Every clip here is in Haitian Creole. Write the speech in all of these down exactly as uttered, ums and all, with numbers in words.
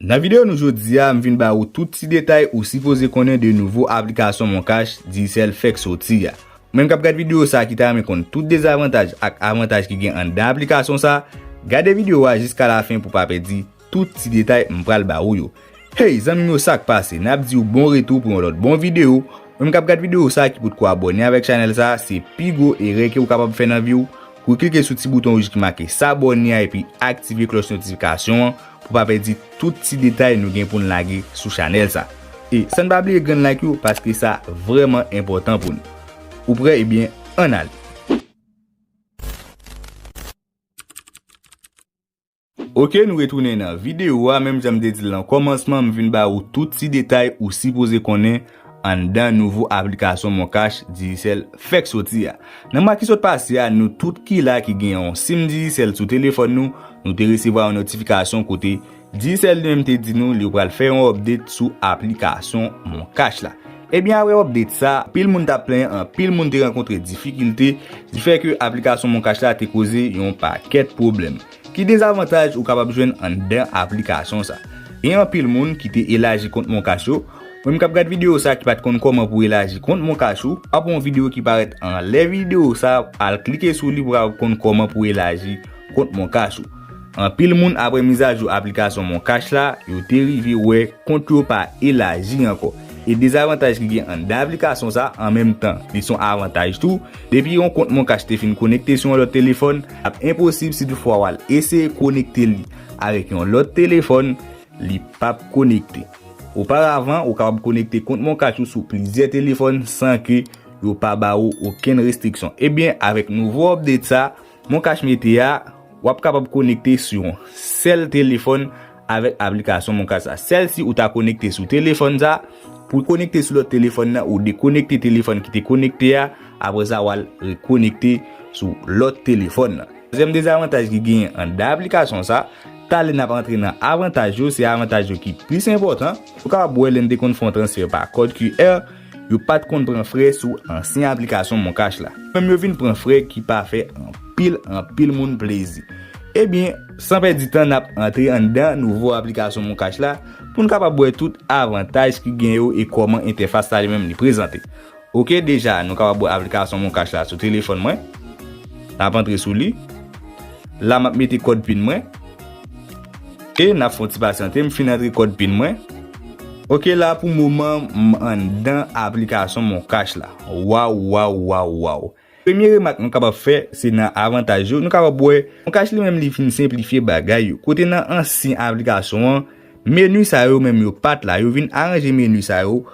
Nan videyo nou jodi a, m vin ba ou tout ti detay ou sipoze konnen de nouvo aplikasyon MonCash Digicel fèk soti a. Ou menm k ap gad videyo sa a ki ta renmen konn tout dezavantaj ak avantaj ki gen anndan aplikasyon sa, gade videyo a jiska lafen pou pa pèdi tout ti detay m pral ba ou yo. Hey, zanmi m yo, sa k pase? N ap di w bon retou pou yon lòt bon videyo. Ou menm k ap gad videyo sa a ki potko abòne avèk chanèl sa a, se pi gwo erè ke w kapab fè nan vi w, pou w klike sou ti bouton wouj ki make s'abonner a epi aktive klòch notifikasyon an pou w pa pèdi tout ti detay nou gen pou n lage sou chanèl sa. E san n pa bliye grenn like yo, paske sa vrèman enpòtan pou nou. Ou prè? Ebyen, ann ale. Ok, nou retounen nan videyo a. Menm jan m te di l nan kòmansman, m vin ba ou tout ti detay ou sipoze konnen anndan nouvo aplikasyon MonCash Digicel fèk soti a. Nan mwa ki sot pase a, nou tout ki la ki gen yon sim Digicel sou telefòn nou, nou te resevwa yon notifikasyon kote Digicel li menm te di nou li pral fè yon update sou aplikasyon MonCash la. Ebyen, apre update sa, anpil moun t ap plenyen, anpil moun te rankontre difikilte, di fè ke aplikasyon MonCash la te koze yon pakèt pwoblèm. Ki dezavantaj ou kapab jwenn anndan aplikasyon sa? Gen anpil moun ki te elaji kont MonCash yo. Ou menm k ap gad videyo sa ki pa t konn kòman pou elaji kont MonCash ou, w ap wè yon videyo ki parèt anlè videyo sa, al klike sou li pou w kapab konn kòman pou elaji kont MonCash ou. Anpil moun, apre mizajou aplikasyon MonCash la, yo te rive wè kont yo pa elaji ankò. E dezavantaj ki gen anndan aplikasyon sa, an menm tan, li se yon avantaj tou. Depi yon kont MonCash te fin konekte sou yon lòt telefòn, ap enposib si toutfwa w al eseye konekte li avèk yon lòt telefòn, li p ap konekte. Oparavan, ou kapab konekte kont MonCash ou sou plizyè telefòn san ke yo pa ba ou okenn restriksyon. Ebyen, avèk nouvo update sa, MonCash mete a, w ap kapab konekte sou yon sèl telefòn avèk aplikasyon MonCash sa. Sèl si ou ta konekte sou telefòn sa, pou konekte sou lòt telefòn nan, ou dekonekte telefòn ki te konekte a, apre sa, w al rekonekte sou lòt telefòn nan. Dezyèm dezavantaj ki genyen anndan aplikasyon sa, talè n ap antre nan avantaj yo, se avantaj yo ki plis enpòtan. Ou kapab wè lè n te konn fè yon transfè pa kòd Q R, yo pa t konn pran frè sou ansyen aplikasyon MonCash la. Menm yo vin pran frè ki pa fè anpil, anpil moun plezi. Ebyen, san pèdi tan, n ap antre anndan nouvo aplikasyon MonCash la pou n kapab wè tout avantaj ki gen yo e kòman entèfas la li menm li prezante. Ok, deja, nou kapab wè aplikasyon MonCash la sou telefòn mwen. N ap antre sou li. La, m ap mete kòd pin mwen. E n ap fè yon ti pasyante, m fin antre kòd pin mwen. Ok, la pou moman, m anndan aplikasyon MonCash la. Waw, waw, waw, waw. Premye remak nou kapab fè, se nan avantaj yo. Nou kapab wè, MonCash li menm li fin senplifye bagay yo. Kote nan ansyen aplikasyon an, meni sa yo menm yo pa t la. Yo vin aranje meni sa yo.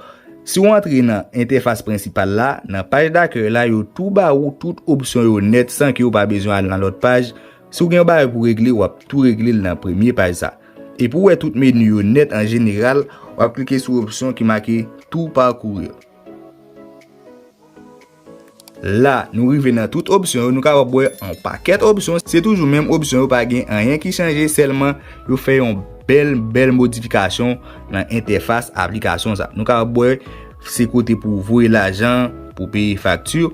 Si w antre nan entèfas prensipal la, nan paj dakèy la, yo tou ba ou tout opsyon yo nèt san ke w pa bezwen al nan lòt paj. Si w gen yon bagay pou regle, w ap tou regle l nan premye paj sa. E pou w wè tout meni yo nèt an jeneral, w ap klike sou opsyon ki make Tout parcourir. La, nou rive nan tout opsyon yo, nou kapab wè yon pakèt opsyon. Se toujou menm opsyon yo, pa gen anyen ki chanje, sèlman yo fè yon bèl, bèl modifikasyon nan entèfas aplikasyon sa. Nou kapab wè se kote pou voye lajan, pou peye fakti.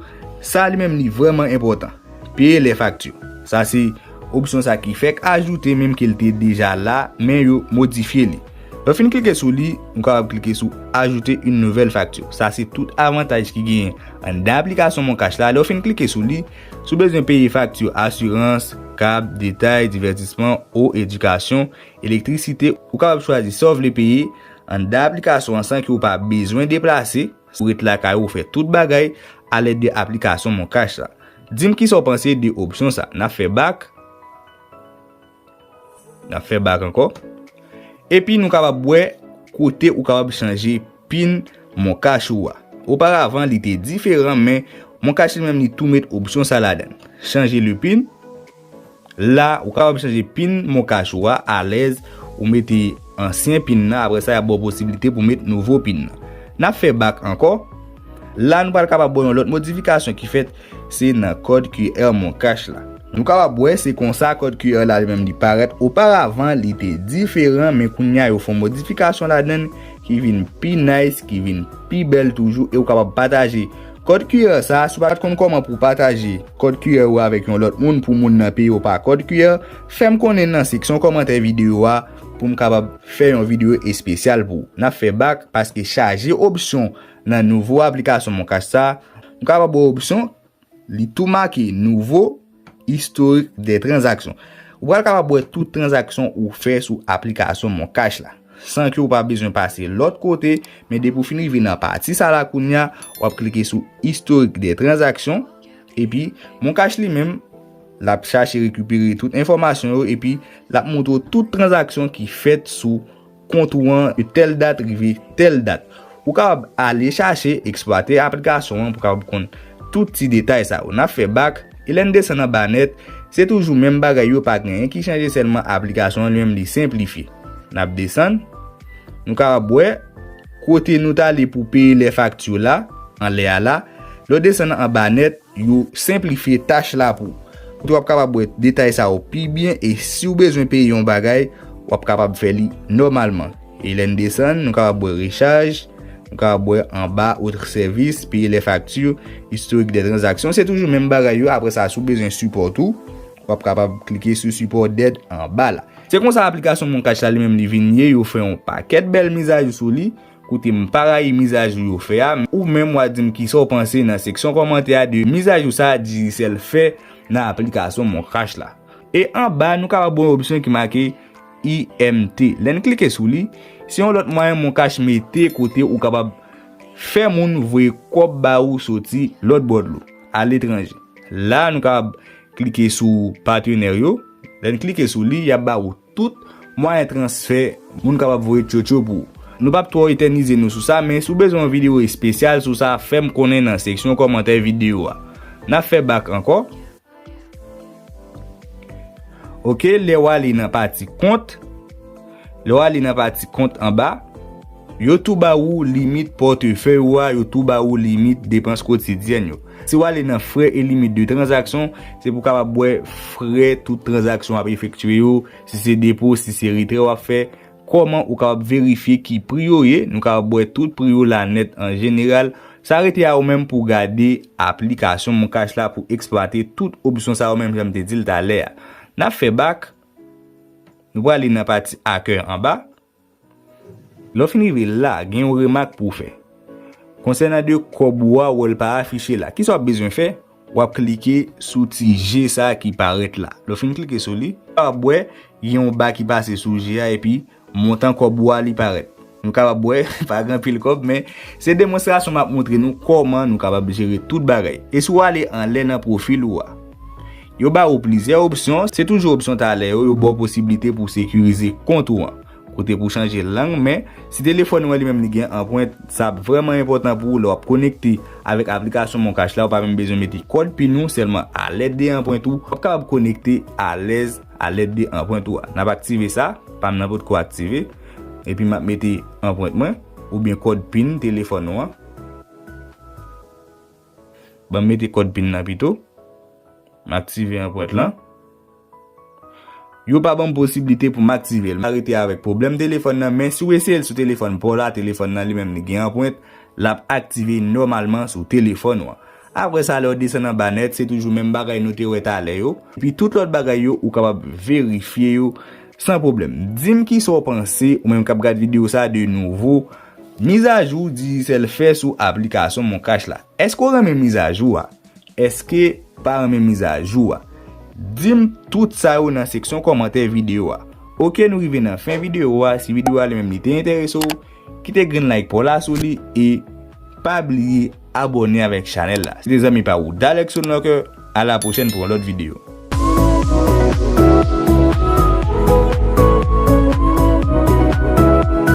Sa li menm li vrèman enpòtan. Peye lè fakti. Sa se opsyon sa ki fèk ajoute, menm ke l te deja la, men yo modifye li. Lè w fin klike sou li, nou kapab klike sou Ajouter une nouvelle facture. Sa se tout avantaj ki genyen anndan aplikasyon MonCash la. Lè w fin klike sou li, si w bezwen peye fakti asirans, kab, detay, divètisman, o, edikasyon, elektrisite, ou kapab chwazi sa w vle peye anndan aplikasyon an san ke w pa bezwen deplase. Ou ret lakay ou, ou fè tout bagay alèd de aplikasyon MonCash la. Di m kisa w panse de opsyon sa. N ap fè bak. N ap fè bak ankò. Epi nou kapab wè kote ou kapab chanje pin MonCash ou a. Oparavan, li te diferan, men MonCash li menm li tou met opsyon sa ladan l. Chanje le pin. La, ou kapab chanje pin MonCash ou a alèz, ou mete ansyen pin nan, apre sa, y ap ba w posiblite pou w met nouvo pin nan. N ap fè bak ankò. La, nou pral kapab wè yon lòt modifikasyon ki fèt, se nan kòd Q R MonCash la. Nou kapab wè se konsa kòd Q R la li menm li parèt. Oparavan, li te diferan, men kounye a yo fè yon modifikasyon ladan l ki vin pi nice, ki vin pi bèl toujou, e ou kapab pataje kòd Q R sa. Si w pa t konn kòman pou w pataje kòd Q R ou avèk yon lòt moun pou moun nan peye w pa kòd Q R, fè m konnen nan seksyon kòmantè videyo a pou m kapab fè yon videyo espesyal pou ou. N ap fè bak paske chaje opsyon nan nouvo aplikasyon Moncash sa. Nou kapab wè opsyon, li tou make nouvo, historique des transactions. Ou pral kapab wè tout tranzaksyon ou fè sou aplikasyon Moncash la, san ke ou pa bezwen pase lòt kote, men depi w fin rive nan pati sa la kounye a, w ap klike sou historique des transactions, epi Moncash li menm, l ap chache rekipere tout enfòmasyon yo, epi l ap montre w tout tranzaksyon ki fèt sou kont ou an de tèl dat rive tèl dat. Ou kapab ale chache, eksplwate aplikasyon an pou kapab konn tout ti detay sa yo. N ap fè bak, e lè n desann anba nèt, se toujou menm bagay yo, pa gen anyen ki chanje, sèlman aplikasyon an li menm li senplifye. N ap desann, nou kapab wè kote nou t ale pou peye lè fakti la, anlè a la. Lè w desann anba nèt, yo senplifye tach la pou ou. Kote w ap kapab wè detay sa yo pi byen, e si w bezwen peye yon bagay, w ap kapab fè li nòmalman. E lè n desann, nou kapab wè rechaj, nou kapab wè anba autres services, payer les factures, historique des transactions, se toujou menm bagay yo. Apre sa, si w bezwen sipò tou, w ap kapab klike sou sipò dèd anba la. Se konsa aplikasyon Moncash la li menm li vin ye, yo fè yon pakèt bèl mizajou sou li. Kote m pa rayi mizajou yo fè a, ou menm w a di m kisa w panse nan seksyon kòmantè a de mizajou sa a Digicel fè nan aplikasyon Moncash la. E anba, nou kapab wè yon opsyon ki make I M T. Lè n klike sou li, se yon lòt mwayen Moncash mete kote ou kapab fè moun voye kòb ba ou soti lòt bò dlo, aletranje. La, nou kapab klike sou patenè yo. Lè n klike sou li, y ap ba ou tout mwayen transfè moun kapab voye tchotcho pou ou. Nou p ap twò etènize nou sou sa, men si w bezwen yon videyo espesyal sou sa, fè m konnen nan seksyon kòmantè videyo a. N ap fè bak ankò. Oke, lè w ale nan pati kont, lè w ale nan pati kont anba, yo tou ba ou limit pòtefèy ou a, yo tou ba ou limit depans kotidyèn yo. Si w ale nan frais et limites de transaction, se pou w kapab wè frè tout tranzaksyon w ap efektye yo, si se depo, si se retrè w ap fè, kòman ou kapab verifye ki pri yo ye, nou kapab wè tout pri yo la nèt an jeneral. Sa rete a ou menm pou w gade aplikasyon Moncash la pou eksplwate tout opsyon sa yo menm jan m te di l talè a. N ap fè bak, nou prale nan pati akèy anba. Lè w fin rive la, gen yon remak pou w fè. Konsènan de kòb ou a, ou wè l pa afiche la. Kisa w ap bezwen fè? W ap klike sou ti je sa a ki parèt la. Lè w fin klike sou li, w ap wè gen yon ba ki pase sou je a epi montan kòb ou a li parèt. Nou kapab wè, pa gen anpil kòb, men se demonstrasyon m ap montre nou kòman nou kapab jere tout bagay. E si w ale anlè nan pwofil ou a, yo ba ou plizyè opsyon, se toujou opsyon talè yo, yo ba w posiblite pou w sekirize kont ou an. Kote pou w chanje lang, men si telefòn ou an li menm li gen anprent, sa ap vrèman enpòtan pou ou lè w ap konekte avèk aplikasyon Moncash la, ou pa menm bezwen mete kòd pin ou, sèlman alèd de anprent ou, w ap kapab konekte alèz alèd de anprent ou a. N ap aktive sa, pa m nan potko aktive, epi m ap mete anprent mwen, oubyen kòd pin telefòn ou an. Ban m mete kòd pin nan pito. M aktive anprent lan. Yo pa ban m posiblite pou m aktive l. M arete avèk pwoblèm telefòn nan, men si w eseye l sou telefòn pa w la, telefòn nan li menm li gen anprent, l ap aktive nòmalman sou telefòn ou an. Apre sa, lè w desann anba nèt, se toujou menm bagay nou te wè talè yo. Epi tout lòt bagay yo, ou kapab verifye yo san pwoblèm. Di m kisa w panse, ou menm k ap gad videyo sa de nouvo mizajou Digicel fè sou aplikasyon Moncash la. Èske w renmen mizajou a? Èske w pa renmen mizajou a? Di m tout sa yo nan seksyon kòmantè videyo a. Oke, nou rive nan fen videyo a. Si videyo a li menm li te enterese w, kite green like pa w la sou li e pa bliye abòne avèk chanèl la. Se te zanmi pa ou, Dalex Sonlocker. A la pwochèn pou yon lòt videyo.